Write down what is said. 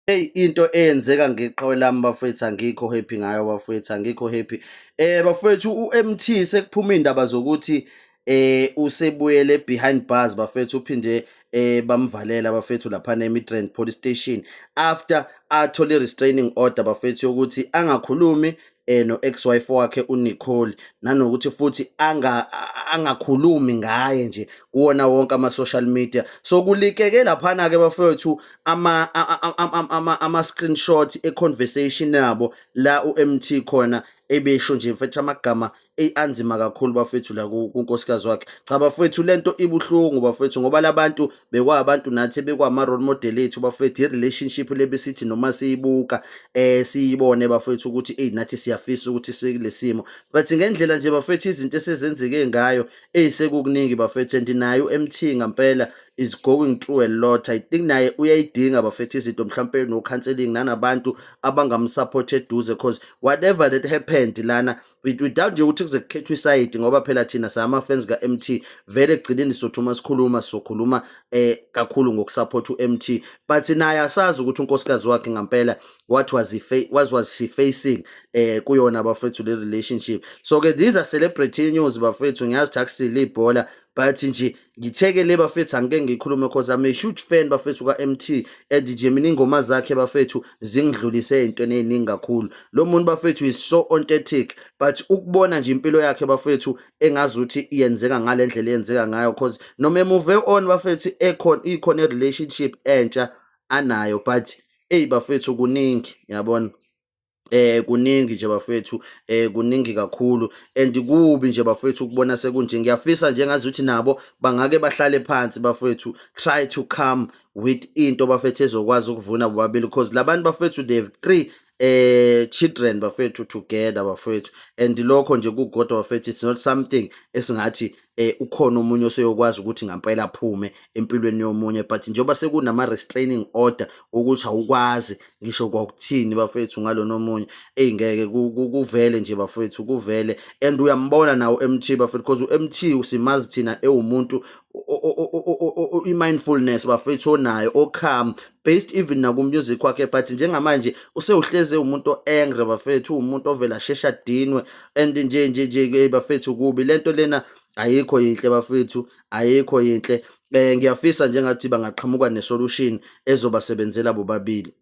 Eyi, into eyenzeka ngeqhawe lami bafowethu, angikho happy ngayo bafowethu, angikho happy. Bafowethu, u-Emtee sekuphuma iy'ndaba zokuthi usebuyele behind bars bafethu, uphinde bamvalela bafethu laphana e-Midrand Police Station after athole i-restraining order bafethu yokuthi angakhulumi no-ex-wife wakhe uNicole, nanokuthi futhi angakhulumi ngaye nje kuwona wonke ama-social media. So ku-leak-eke laphana-ke bafowethu ama-screenshot e-conversation yabo la u-Emtee khona ebesho nje mfethu amagama eyi anzima kakhulu bafethu la kunkosikazi wakhe. Cha bafowethu, lento ibuhlungu bafethu, ngoba labantu bekwabantu nathi bekwama-role model ethu bafethu, i-relationship lebesithi noma siyibuka siyibone bafethu ukuthi eyi nathi siyafisa ukuthi sikule simo, but ngendlela nje bafethu izinto esezenzeke ngayo, eyi sekukuningi bafethu. And naye u-Emtee ngampela is going through a lot. I think naye uyayidinga bafethu izinto mhlampe no-counselling nanabantu abangamsupport eduze, 'cause whatever that happened lana, without nje ukuthi kuze kukhethwe isayidi, ngoba phela thina sama-fans ka-Emtee vele, ekugcineni sothi uma sikhuluma sizokhuluma kakhulu ngokusupport u-Emtee, but naye asazi ukuthi unkosikazi wakhe ngampela what was she facing kuyona bafethu le relationship. So ke these are celebrity news bafethu. Ngiyazi ukuthi akusile ibhola, but nje ngitheke le bafethu angike ngikhulume 'cause I'm a huge fan bafethu ka-Emtee, and nje mina ingoma zakhe bafethu zingidlulise ey'ntweni ey'ningi kakhulu. Lo muntu bafethu is so authentic, but ukubona nje impilo yakhe bafethu engazuthi iyenzeka ngale ndlela eyenzeka ngayo, 'cause noma e-move on bafethu, ekhona ikhona i-relationship entsha anayo, but eyi bafethu kuningi yabona. Kuningi nje bafethu, kuningi kakhulu and kubi nje bafethu ukubona sekunje. Ngiyafisa nje ngazuthi nabo bangake bahlale phansi bafethu, try to come with into bafethu ezokwazi ukuvuna bobabili, because labantu bafethu, they have three children bafethu together bafethu, and lokho nje kukodwa bafethu, it's not something esingathi ukhona omunye oseyokwazi ukuthi ngampela aphume empilweni yomunye, but njengoba sekunama restraining order ukuthi awukwazi ngisho kwakuthini bafethu ngalona omunye, eyi ngeke kuvele nje bafethu, kuvele. And uyambona nawo u-Emtee bafethu, because u-Emtee usimazi thina ewumuntu i-mindfulness bafethu onayo, o-calm, based even naku-music wakhe, but njengamanje usewuhlezi umuntu o-angry bafethu, uwumuntu ovela asheshe adinwe, and nje nje nje bafethu kubi lento lena, ayikho yinhle bafethu, ayikho yinhle. Ngiyafisa njengathi bangaqhamuka ne-solution ezobasebenzela bobabili.